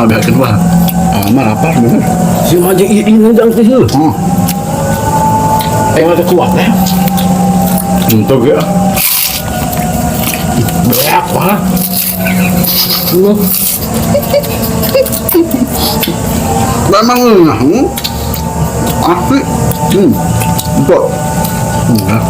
Mau beakeun wah. Ah, mah lapar bener. Si mah jeung ieu ini dang teh heuh. Oh, Eh mah teh kuat eh. Untuk ya. Beak wah. Lu memang asli. Empuk. Enggak.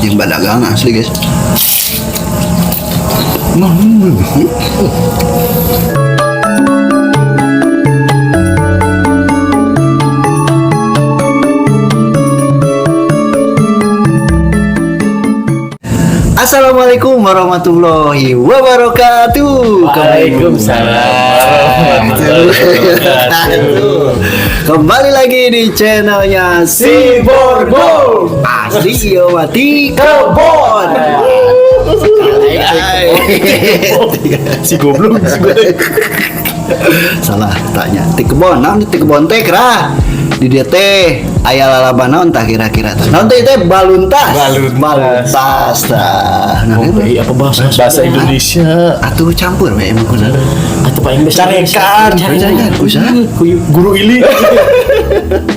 Yang badagang asli, guys. Nah, Assalamualaikum warahmatullahi wabarakatuh. Waalaikumsalam warahmatullahi wabarakatuh. Kembali lagi di channelnya si Borgo. Asli iyo mati kebon. Si goblok, si goblok. Salah tanya. Ti kebon, naon ti kebon teh kira? Di dieu teh aya lalaban naon tah kira-kira tah? Naon teh teh baluntas. Baluntas. Baluntas tah. Nah, Oh, iya, apa bahasa Bahasa Indonesia. Atuh campur we emang kunaon. Atau paling bahasa Carekan. Carekan, usaha. Guru ili.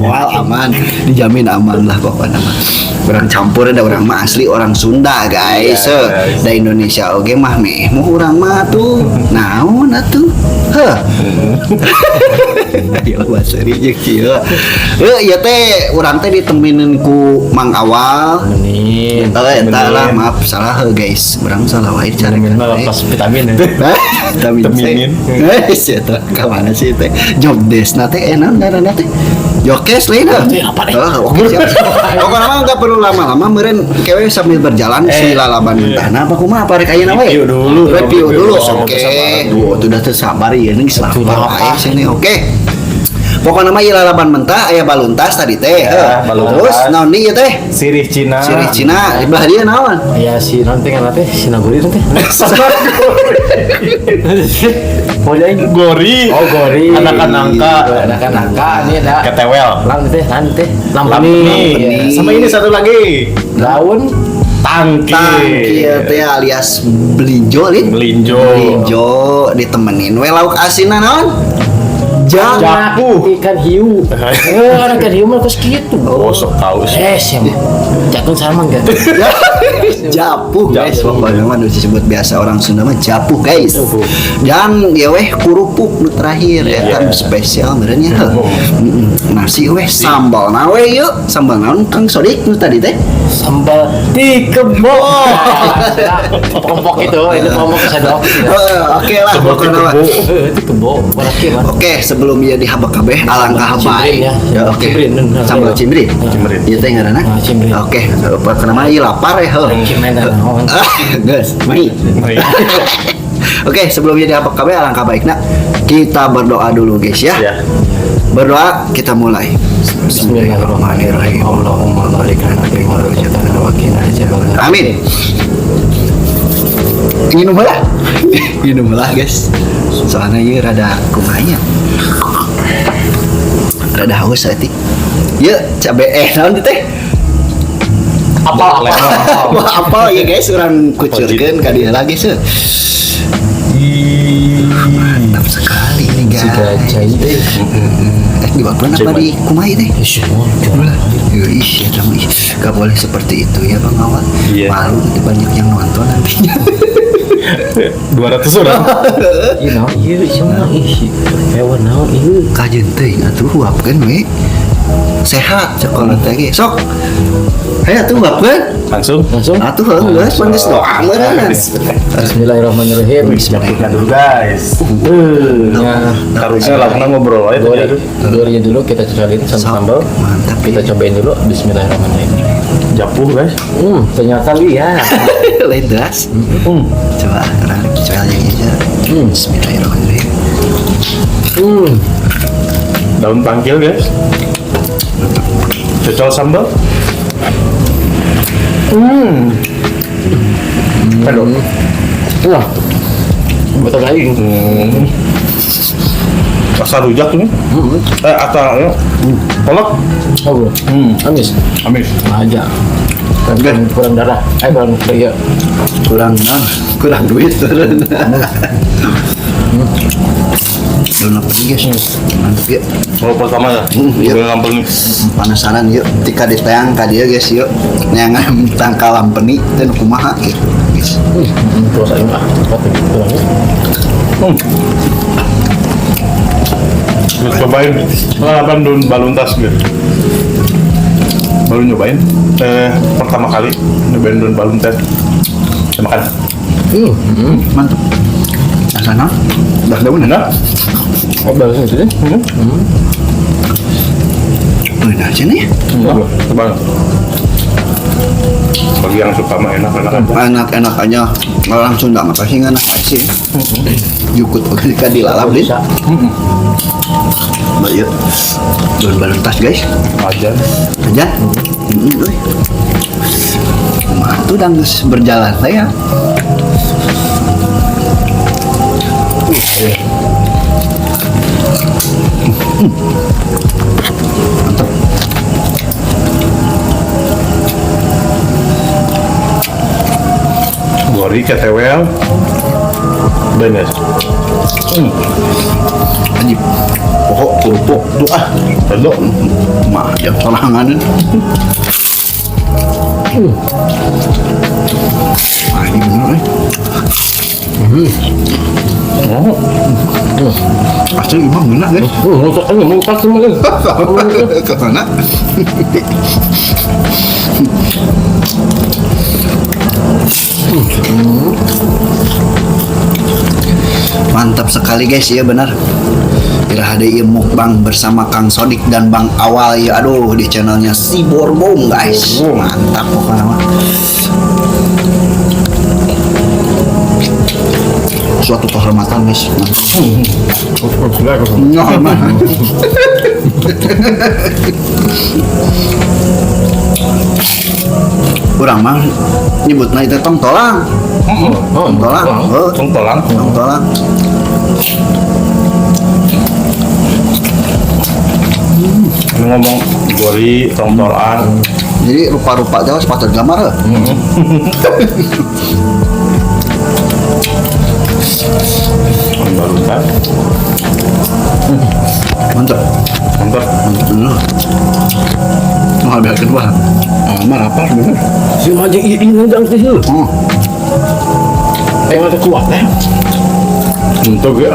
Wah aman, dijamin aman lah pokoknya mah. Orang campur ada orang mah asli orang Sunda, guys. Iya, guys. Da Indonesia oge mah meh mau urang mah tuh. Naon atuh? Heuh. Ya bahasa jeung kieu. Heuh, ieu teh urang teh diteminin ku Mang Awal. Menin. Eh, eta lah, maaf salah heuh, guys. Urang salah wae Menin carekan. mah lepas vitamin ya. Hah? Vitamin C. Teminin. Eh, sia teh ka mana sih teh? Job desk na teh enak ngaranna teh. Jokes lain heuh. Teh, apa deh? Oh, oke siap. Pokoknya mah enggak perlu lama-lama meureun kewe sambil berjalan si lalaban mentah. Nah, apa kumaha apa rek ayeuna we? Review dulu. Review dulu. Sama Oke. kesabaran. Duh, udah teu sabar ieu geus lapar lapar. wae sini. Oke. Pokoknya mah ieu lalaban mentah aya baluntas tadi teh. Ya, Heuh. baluntas. Terus naon deui ieu teh? Sirih Cina. Sirih Cina di belah dieu naon? Ya si nanti kan teh sinaguri nanti. Mau jadi Gori. Oh gori. Anakan nangka. Anakan nangka ini ada. Ketewel. Lang teh nanti Lampeni. lampeni. Sama ini satu lagi. Daun Tangkil. Tangkil teh alias belinjo lin. Belinjo. Belinjo ditemenin we lauk asinna naon? Jak. Japuh. Ikan hiu. Eh, ada ikan hiu mah kos kitu. Oh, sok tahu sih. Eh, siapa? Jakun sama enggak? Japuh guys, Japuh. pokoknya mah nu disebut biasa orang Sunda mah japuh, guys. Japuh. Dan ya weh kerupuk nu terakhir ya Iya. kan spesial meureun nya. Heuh. Oh. Nasi weh sambal na weh yuk, sambal naon Kang Sodik nu tadi teh? Sambal di kebo. Kelompok itu kelompok sadok. Heeh, oke lah Sambal pokoknya mah. kebo. Eh, itu kebo. Baraki mah. Oke, sebelum ia dihabek kabeh alangkah Cimrin baik. ya. Ya, oke. Cimrin. Sambal cimrin. Cimrin. Ieu teh ngaranna? Ah, cimrin. Oke, pokoknya mah ieu lapar ya heuh. Cimrin dan naon. Ah, geus, mai. Mari. Oke, sebelum jadi apa kabeh alangkah baiknya kita berdoa dulu, guys ya. Ya. Berdoa kita mulai. Bismillahirrahmanirrahim. Allahumma barik lana fi ma razaqtana wa qina azabannar. Amin. Minum lah. Minum lah, guys. Soalnya ieu rada kumaha nya. Rada haus hati. Yuk, cabe naon teh? Apal apa? Wah, apa ya guys, urang kucurkeun ka dieu lagi seuh. Mantap sekali ini, guys. Siga cai teh. Eh, di waktu apa di kumaha teh? Ih, semua. Ih, ya kamu ih, gak boleh seperti itu ya Bang Awal. Iya. Malu nanti banyak yang nonton nantinya. 200 orang. Iya, naon ieu semua ih. Hewan naon ieu. Kajeun teuing atuh huapkeun we. Sehat sekolah teh ge. Sok. Hayo atuh huapkeun. Langsung. Langsung. Atuh heuh geus pan geus doa meureun. Bismillahirrahmanirrahim. Bismillah dulu, guys. Ya. Harusnya langsung ngobrol aja Gori, tadi. gorinya dulu kita cocolin sama Sok, sambal. mantap, Kita ya. cobain dulu. Bismillahirrahmanirrahim. Japuh, guys. Ternyata lihat. Lain deras. Coba orang coel yang aja. Bismillahirrahmanirrahim. Daun tangkil, guys. Cocol sambal. Aduh. Wah. Betul lagi. Rasa rujak ini. Eh, atau kolak. Oh, bro. Amis. Amis. Aja. Kurang, kurang darah. Eh, kurang iya. Kurang naon? Kurang duit. Daun lampeni guys. Mantap ya. Kalau pertama ya. Iya. Daun lampeni. Penasaran yuk, tika diteang ka dieu guys yuk. Neangan tangkal lampeni teh nu kumaha gitu guys. Terus aing ah, tulangnya. Terus cobain lalapan daun baluntas gitu. Baru nyobain pertama kali nyobain daun baluntas. Kita makan. Mantap. Rasana dah daun Enak. Oh, barusan itu deh. Udah sini. Coba. Bagi yang suka mah enak enak. Enak-enak aja. Orang Sunda mah pasti ngeunah sih. Jukut ketika dilalap deh. Bisa. Mbak yuk. Daun baluntas guys. Aja. Aja. Euy. Kumaha tuh dang geus berjalan teh ya. Mantap. Gori ketewel. Benes. Anjir. Pokok kerupuk tuh ah. Pedok. Mah jam sorangan. Ah, ini bener eh. Oh. Asli emang bener guys. Mau kasih makan. Ke mana? Mantap sekali guys, ya benar. Iraha deui ieu mukbang bersama Kang Sodik dan Bang Awal ya. Aduh, di channelnya Si Borbong guys. Mantap pokoknya mah. Suatu kehormatan guys. Mantap. Kurang mah nyebutna itu tong tolang. Oh, Tong tolang. Oh, Tong tolang. tong tolang. Ini ngomong gori, tong tolang. Jadi rupa-rupa jauh sepatu gambar heuh. Barusan. Mantap. Mantap. Mantap bener. Mau habiskan wah. Ah, mah lapar bener. Si aja ini dang teh. Oh, Ada kuat eh. Untuk ya.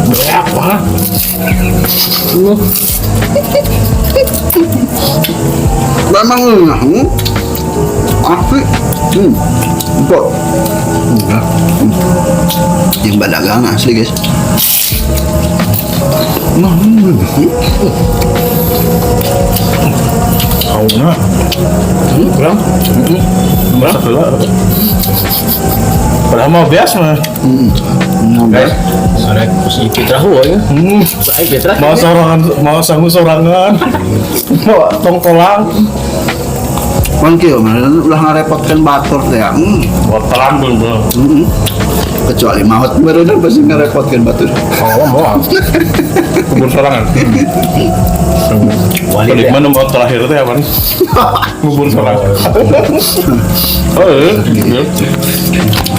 Berak wah. Memang asli. Empuk. Enggak. Yang badagang asli guys. Nah, Kauna. Kurang. Masak dulu. Padahal mau biasa mah. Guys. Ada si Fitra huwa ya. Saya Fitra. Mau sorangan, mau sangu sorangan. Mau tong tolang. Bang kieu mah ulah ngarepotkeun batur teh. Mau telan belum. Kecuali maut barusan pasti ngarepotkeun batur. Oh, mau. Kubur sorangan. Wali Balik mana mau terakhir teh apa nih? Kubur sorangan. Oh iya.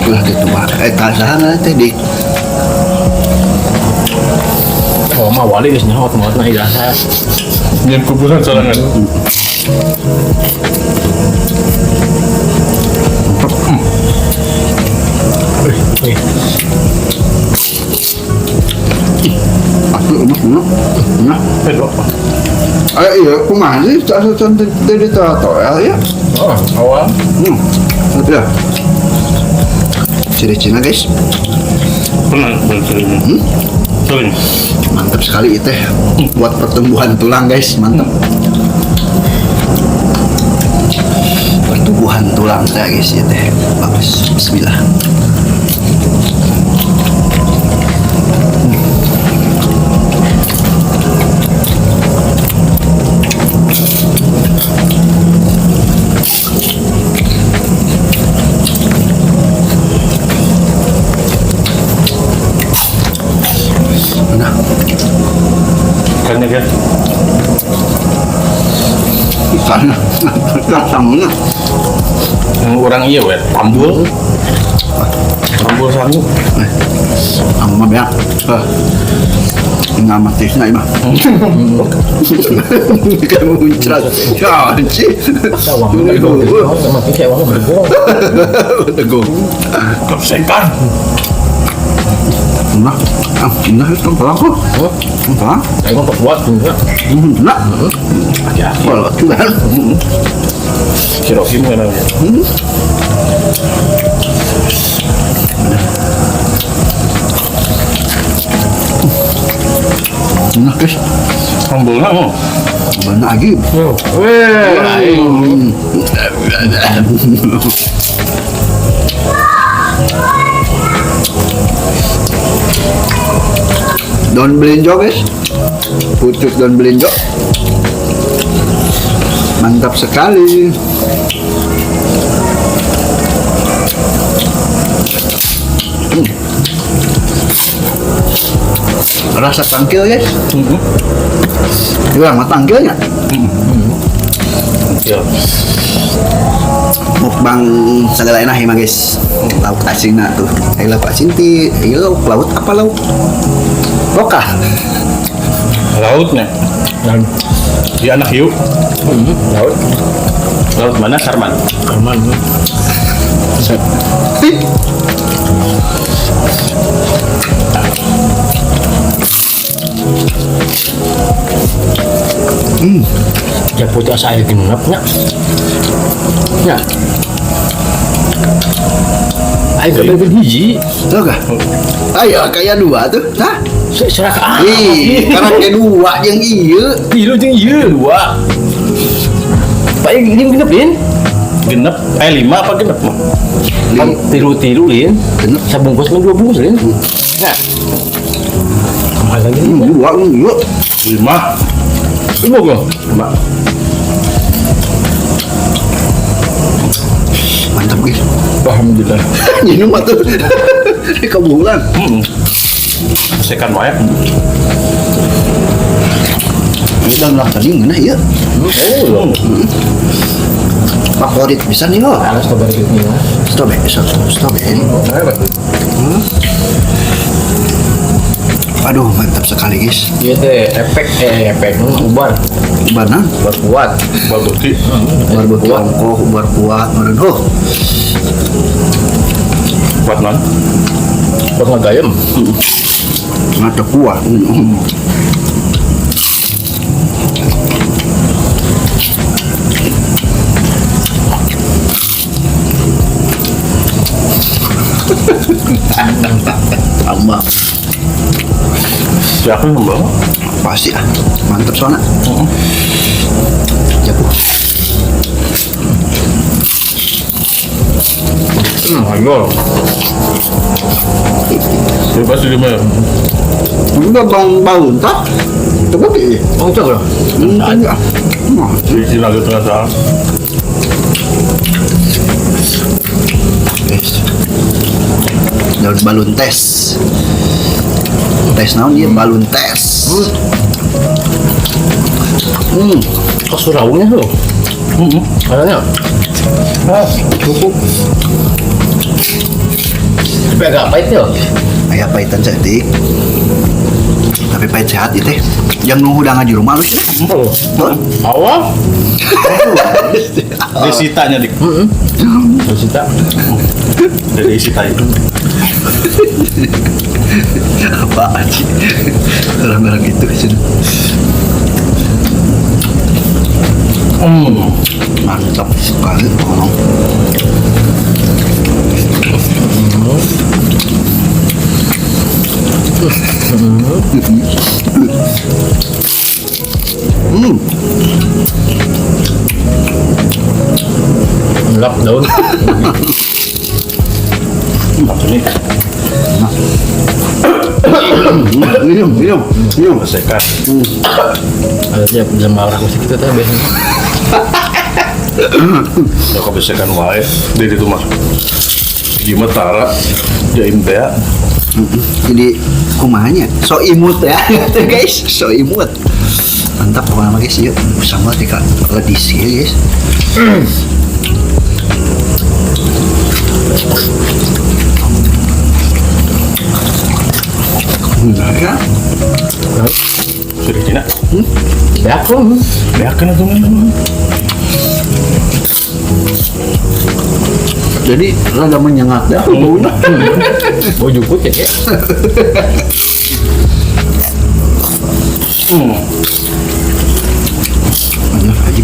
Ulah gitu mah. Eh, saha teh dik. Oh, mah wali geus nyaho maut mah ijazah. Nyen kuburan sorangan. Eh, Asli enak enak. Nah, Pedok. eh iya kumaha sih asa can teh di toel ya. Oh, awal. Ya. Ciri-cina guys. Pernah sering. Sering. Mantap sekali itu buat pertumbuhan tulang guys, mantap. Pertumbuhan tulang teh guys ya teh. Bagus. Bismillah. Nah, Ikannya guys. ikannya, ikan sangunya. Yang orang iya weh, tambul. Tambul sangu. Aku. Ang mah beak. Nggak mati na mah. Kamu muncrat. Ya, sih. Cawang mati cewek berdegong. Berdegong. Kesekan. Nah, nah itu pelang kok. Pelang. Emang kuat juga. Nah. Ya, kalau juga. Hiroshi mana? Nah, guys. Sambelnya oh. Sambelnya lagi. Weh. Daun belinjo, guys. Pucuk daun belinjo. Mantap sekali. Rasa tangkil, guys. Kurang mah tangkilnya. Ya. Mukbang segala enak ya, guys. Lauk asinna tuh. Lauk asin ti, lauk laut apa lauk? Loka. Lautnya. Dan Di anak hiu. laut. Laut mana Sarman? Aman. Ya putih asa air genep nya. Nya. Air genep hiji. Tuh kah? Ayo kayak dua tuh. Hah? Serak ah. Ih, karena kayak dua yang iya. Tilu jeung ieu Dua. Pak ini genep lin. Genep. Lima apa genep mah? Kan tilu-tilu lin. Genep. Sabungkus mah dua bungkus lin. Nah. Kumaha lagi? Dua yang iya. Lima. Lima kok. Lima. Mantap guys. Alhamdulillah. Minum atuh. Kebulan. Sekan wae. Ini dan lah tadi ngeunah ieu. Oh. Favorit bisa nih lo. Harus strawberry gitu ya. Strawberry, strawberry. Aduh, mantap sekali guys. Iya teh, efek ubar, Ubarna, ubar kuat. Ubar beuki. ubar beuki ongkoh, ubar kuat, meureun. Oh, Kuat non. Kuat ngagayem. mantap kuat. Tambah. Ya aku sambal. Pasti ah, mantap soalnya. Jago. Ayo. Bebas di mana? Enggak bang balun tak? Coba deh. Oh, itu loh. Enggak. Di sini lagi tengah salah. Guys. Daun balun tes. Tes naon ieu balun tes. Kok suraungnya tuh? Katanya. Cukup. Tapi agak pahit ya. Aya pahitan cantik. Tapi pahit sehat itu teh. Yang nunggu udah ngaji rumah lu sih. Oh. Awal. Desitanya dik. Desita. Dari Desita itu. Apaan sih? Orang-orang itu sih. Mantap sekali tolong. Lap daun. Ini. Minum, minum, minum. Sekat. Ada tiap jam marah musik kita teh biasanya. Ya kok besekan wae di itu mah. Gimana tara jaim teh. Jadi kumahanya so imut ya tuh guys, so imut. Mantap pokoknya mah guys, yuk sambal tika ledis ya guys. Ya. Sudah Cina. Beak lu. Beakeun atuh mah. Jadi rada menyengat ya baunya. Bau jukut ya, Kek. Bener aja.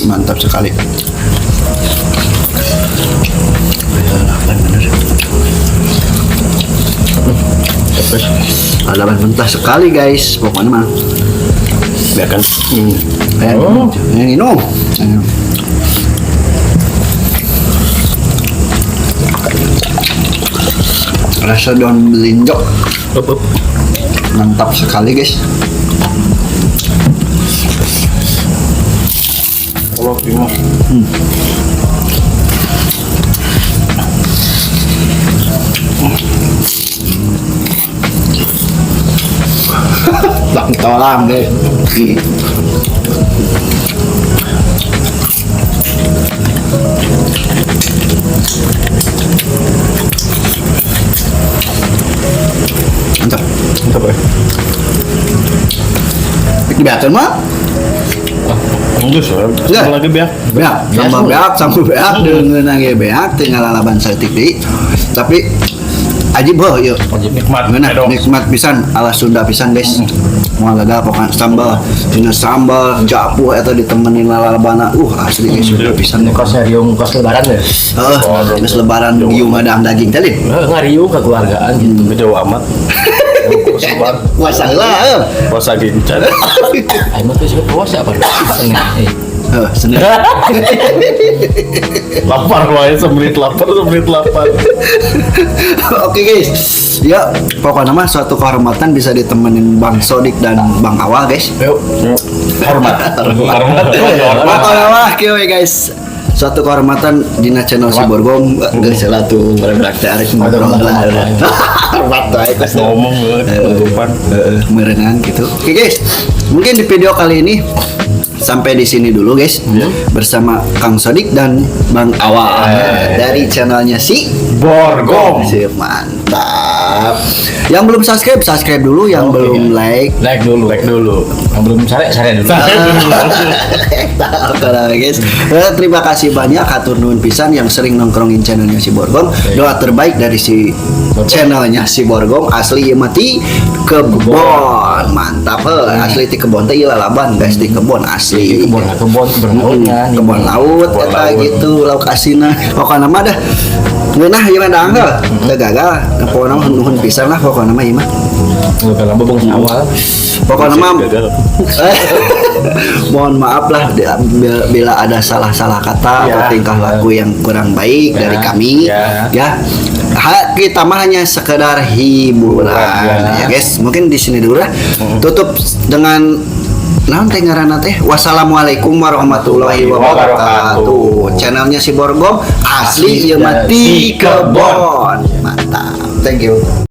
Mantap sekali. Bener. Lalaban mentah sekali guys, pokoknya mah. Beakeun. Kayak Oh. yang minum. Rasa daun melinjo Up, up. mantap sekali guys. Allah gimana? Bang tolang guys. Mantap. Mantap ya. Dibeakeun mah. Enggak sih. Ya. Lagi beak. Beak, sambal beak, sambal beak, dengan ge beak, tinggal lalaban saeutik deui. Tapi ajib heuh ieu. Nikmat. Ngeunah, Edo. nikmat pisan ala Sunda pisan guys. Moal gagal pokoknya sambal, dina sambal japuh eta ditemenin lalabana. Asli guys Sunda pisan. Ini kosnya riung kos lebaran ya. Heeh, geus lebaran giung ngadang daging teh lin. Heeh, ngariung kekeluargaan gitu. Jauh amat. Puasa heula heuh. Puasa gincan. Ayo mah tuh puasa apa? Senin. Eh. Heuh, Senin. Lapar wae semenit lapar, semenit lapar. Oke guys, ya pokoknya mah suatu kehormatan bisa ditemenin Bang Sodik dan Bang Awal guys. Yuk. Hormat. Hormat. Hormat. Pokoknya mah kieu we guys. Suatu kehormatan dina channel si Borgom geus lah tuh barudak teh arek ngobrol lah. Hormat wae geus. Ngomong tutupan. Heeh, merenang gitu. Oke guys, mungkin di video kali ini sampai di sini dulu guys bersama Kang Sodik dan Bang Awal dari channelnya si Borgom. Sip, mantap. Yang belum subscribe, subscribe dulu. Yang Oke, belum ya. like, Like dulu. Like dulu. Yang belum sare, sare dulu. Oke lah, guys. Terima kasih banyak hatur nuhun pisan yang sering nongkrongin channelnya si Borgom. Doa terbaik dari si channelnya si Borgom asli ieu mah ti kebon. Mantap heuh. Asli ti kebon teh ieu lalaban guys ti kebon asli. Kebon, kebon, kebon laut kan. Kebon laut Kebon eta laut. gitu lauk asinna. Pokona mah dah ngeunah ieu mah dah heuh. Teu gagal. Pokona mah nuhun pisan lah pokona mah ieu mah. Kalau bobong awal. Pokoknya mah Gagal. mohon maaf lah bila, bila ada salah-salah kata atau tingkah laku yang kurang baik dari kami Ya. ya. Kita mah hanya sekedar hiburan ya guys. Mungkin di sini dulu lah. Tutup dengan naon teh ngaranna teh? Wassalamualaikum warahmatullahi wabarakatuh. Channelnya si Borgom asli ieu mah ti kebon. Mantap. Thank you.